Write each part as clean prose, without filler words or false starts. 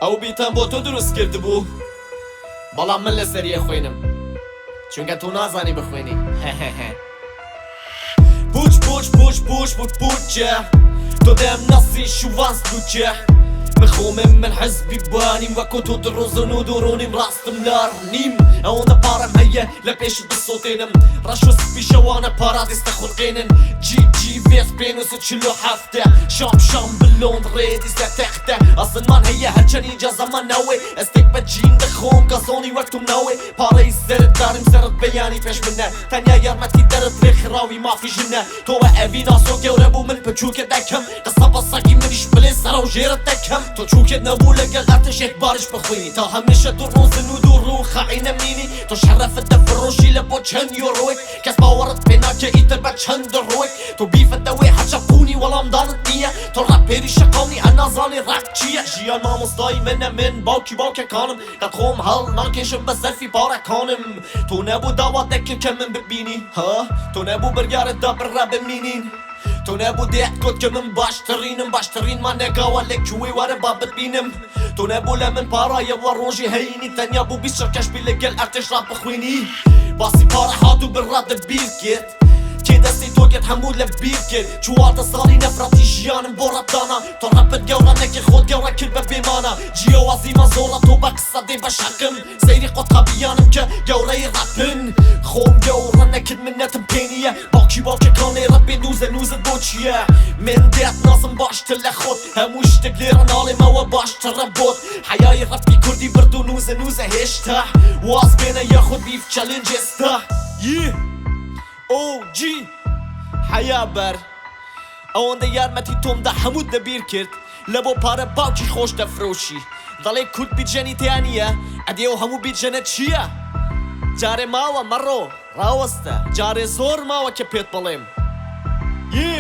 ئەو beat ەم بۆ تۆ دروست کردبوو بەڵام من لەسەری ئەخوێنم چونکە تۆ نازانی بخوێنی هەهەهە. پوچ پوچ پوچ پوچ پوچ پوچە تۆ دەم نەسی شوانس لوچە من خۆمم من حزبی بانیم وەکو تۆ دڕۆزن و دوڕۆنیم ڕاستم لار نیم ئەوەندە پارەم هەیە لە پێشت بسوتێنم ڕەش و سپی شەوانە پارادیس دەخولقێنن جی جی ڤێس پێنووس و 47ە شام شام بلۆند ڕێدیس لە تەختە ئاسنمان هەیە هەرچەنی جەزەمان ناوێ ئەستێک بە جین دەخۆم گازۆنی وەک تۆم ناوێ پارەی زەرد دارم زەرد بەیانی پێش منە تەنیا یارمەتی دەرت ڕێکخراوی مافی ژنە تۆ بە ئەڤی ناسۆ گەورە بوو من بچووکت دەکەم قسە بە سەگی منیش بلێ سەرەو ژێرت دەکەم تۆ چووکت نەبوو لەگەل ئەرتەشێک باریش بخوێنی تا هەمیشە دوو ڕۆزن و دوو ڕوو خائینە مینی تۆ شەرەفت دەفرۆشی لە بۆ چەند یۆرۆیەک کەس باوەڕت پێ ناکە ئیتر بە چەند دڕۆیەک تۆ beef ت دەوێ هەرچە قوونی وەڵامدانت نییە تۆ ڕاپێری شەقامی هەر نازانی ڕاپ چییە ژیان مامۆستای منە من باوکی باوکەکانم قەت خۆم هەڵناکێشم بە سەرفی پارەکانم تۆ نەبوو داوات دەکرد کە من ببینی ها تۆ نەبوو بڕیارت دا بڕە بمینین تۆ نەبوو دێت گوت کە من باشترینم باشترینمان نەگاوە لە کوێ وەرە با بتبینم تۆ نەبوو لە من پارایەوە ڕۆژی هەینی تەنیا بوو 20 کەش بی لەگەل ئەرتش ڕاپ بخوێنی باسی پارە هات و بڕات لە بیر کرد کێ دەستی تۆ گرت هەموو لە بیر کرد 14 ساڵی نەفرەتی ژیانم بۆ ڕەپدانا تۆ ڕەپت گەورە نەکرد خۆت گەورە کرد بە بێمانە جیاوازیمان زۆرە تۆ بە قسە دێ بە شەقم سەیری قوتابیانم کە گەورەی ڕەپن خۆم گەورە نەکرد منەتم پێ نییە باوکی باوکەکان لێرە بێ نووزە نووزت بۆ چییە من دێت نازم باشتر لە خۆت هەموو شتێک لێرە ناڵێمەوە باشترە بۆت حەیای ڕەپی کوردی برد و نووزە نووزە هێشتا واز بێنە یاخود beef challenge ئێستا یی OG حەیا بەر ئەوەندە یارمەتی تۆمدا هەمووت لەبیر کرد لە بۆ پارە باوکی خۆش دەفرۆشی دەڵێ کورد بیتژەنی تیا نییە ئەدی ئەو هەموو بیتژەنە چییە جارێ ماوە مەڕۆ ڕاوەستە جارێ زۆر ماوە کە پێت بڵێم یی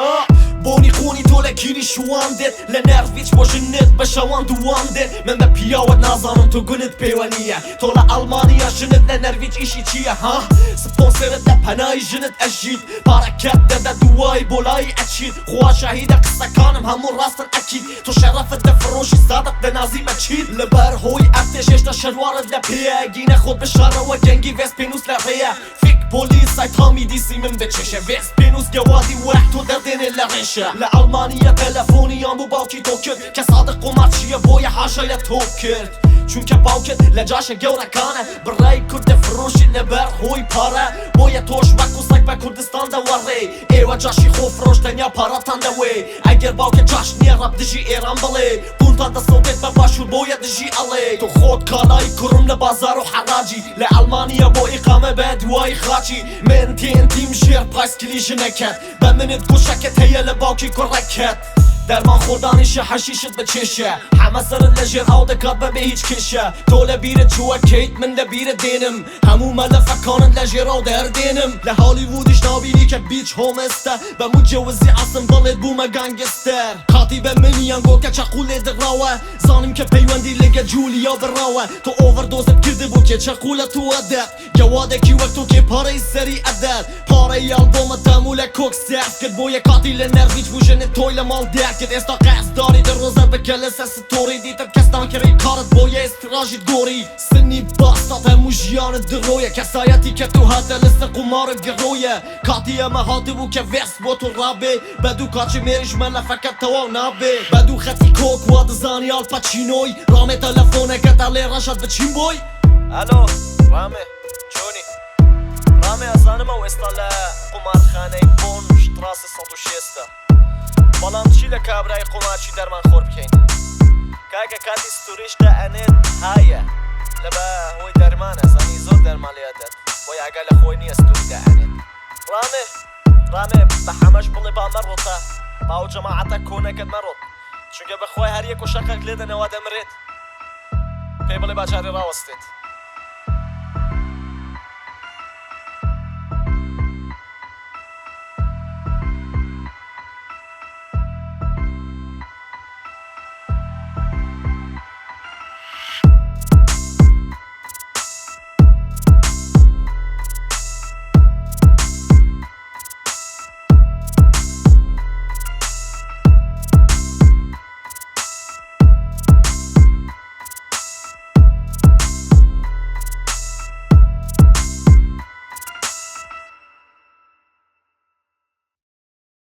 ئا بۆنی قوونی تۆ لە کیری شوان دێت لە نەرویج بۆ ژنت بە شەوان دووان دێت من بە پیاوت نازانم تۆ گونت پێوە نییە تۆ لە ئەڵمانیا ژنت لە نەرویج ئیشی چییە ها سپۆنسەرت لە پەنای ژنت ئەژیت پارەکەت دەدە دوای بۆ لای ئەچیت خوا شاهیدە قسەکانم هەموو ڕاستن ئەکید تۆ شەرەفت دەفرۆشی سادق دەنازی بە چیت لەبەر هۆی ئەرتێش هێشتا شەروارت لە پێیە گینە خۆت بشارەوە گەنگی ڤێست پێنووس لە ڕێیە فیک پۆلیس سایتامی دیسی من بچێشە ڤێست پێنووس گەوادی وەک تۆ دەردێنێ لە ڕێشە لە ئەڵمانیا تەلەفۆنیان بۆ باوکی تۆ کرد کە سادق قومارچییە بۆیە حاشای لە تۆ کرد چونکە باوکت لە جاشە گەورەکانە بڕای کورد دەفرۆشی لەبەر هۆی پارە بۆیە تۆش وەکو سەگ بە کوردستان دەوەڕێ ئێوە جاشی خۆفرۆش تەنیا پارەتان دەوێ ئەگەر باوکت جاش نییە ڕەپ دژی ئێران بڵێ قونتان دەسەوتێت بە باشوور بۆیە دژی ئەڵێ تۆ خۆت کالای کوڕم لە بازاڕ و حەڕاجی لە ئەڵمانیا بۆ ئیقامە بە دوای خاچی من تێنتیم ژێر پایسکلی ژنەکەت بە منت گوت شەکت هەیە لە باوکی کوڕەکەت دەرمان خۆدانیشە حەشیشت بچێشە حەمە سەرت لە ژێر ئاو دەکات بەبێ هیچ کێشە تۆ لە بیرت چووە کەیت من لە بیرت دێنم هەموو مەلەفەکانت لە ژێر ئاو دەردێنم لە هالیوودیش نابینی کە بیچ هۆمستە بە مجەوزی عەسم بڵێت بوومە gangster کاتی بە منیان گۆ کە چەقوو لێ دڕاوە زانیم کە پەیوەندی لەگە جولیا بڕاوە تۆ overdose ت کردبوو کێ چەقوو لە تۆ ئەدات گەوادێکی وەک تۆ کێ پارەی سەری ئەدات پارەی ئەلبۆمت هەموو لە کۆک سەرف کرد بۆیە کاتی لە نەرویج بوو ژنت تۆی لە ماڵ دەرکرد ئێستا قەرزداری دڕۆزە بکە لەسەر story دیتت کەس ناکڕی کارت بۆیە ئێستراژیت گۆڕی سنی باستات هەموو ژیانت دڕۆیە کەسایەتی کە تۆ هاتە لەسەر قومارت گڕۆیە کاتی ئەمە هاتبوو کە ڤێست بۆ تۆ ڕابێ بە دوو کاتژمێریش مەلەفەکەت تەواو نابێ بە دوو خەتی کۆک وا دەزانی ئال پاچینۆی ڕامێ تەلەفۆنەکەت ئەڵێ ڕەشاد بچین بۆی. ئەلۆ ڕامێ چۆنی؟ ڕامێ ئەزانم ئەو ئێستا لە قومارخانەی بۆن شتڕاسی 160 ە بەڵام چی لە کابرای قومارچی دەرمان خۆر بکەین کاکە کاتی story ش دائەنێت هایە لە بە هۆی دەرمانە زانی زۆر دەرمان لێ ئەدات بۆیە ئاگا لە خۆی نییە story دائەنێت ڕامێ ڕامێ بە حەمەش بڵێ با مەڕۆتە با ئەو جەماعەتە کۆنەکەت مەڕۆت چونکە بەخوای هەر یەک و شەقێک لێدەنەوە دەمرێت پێی بڵێ با جارێ ڕاوەستێت.